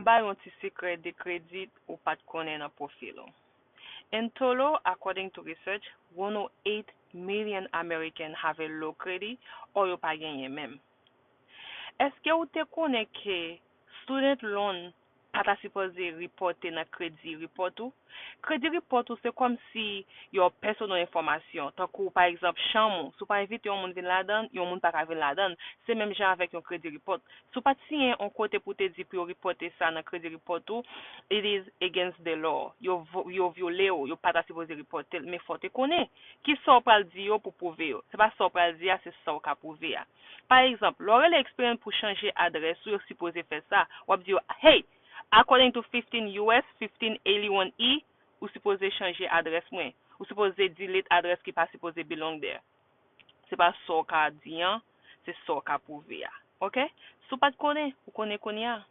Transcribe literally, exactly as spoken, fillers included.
Ba yon ti sekrè de kredi ou pa t konnen nan pwofil ou. In total, according to research, one oh eight million Americans have a low credit or yo pa genyen menm. Èske ou te konnen ke student loan pa ta sipoze repòte nan kredi repòt ou? Kredi repòt ou se kòmsi yo pèsonèl enfòmasyon, tankou pa egzanp chanm ou, si w pa envite yon moun vin ladan, yon moun pa ka vin ladan, se menm jan avèk yon kredi repòt. Si w pa t siyen yon kote pou te di pou yo repòte sa nan kredi repòt ou, it is against the law. Yo, yo vyole w, yo pa ta sipoze repòte l, men fò w te konnen. Kisa w pral di yo pou pwouve yo? Se pa sa w pral di a, se sa w ka pwouve a. Pa egzanp, lè w rele Experian pou chanje adrès ou, yo sipoze fè sa. W ap di yo, hey, according to fifteen U S fifteen eighty-one E, ou sipoze chanje adrès mwen. Ou sipoze delete adrès ki pa sipoze belong there. Se pa sa w ka di an, se sa w ka pwouve a. Oke? Si w pa t konnen, ou konnen kounye a.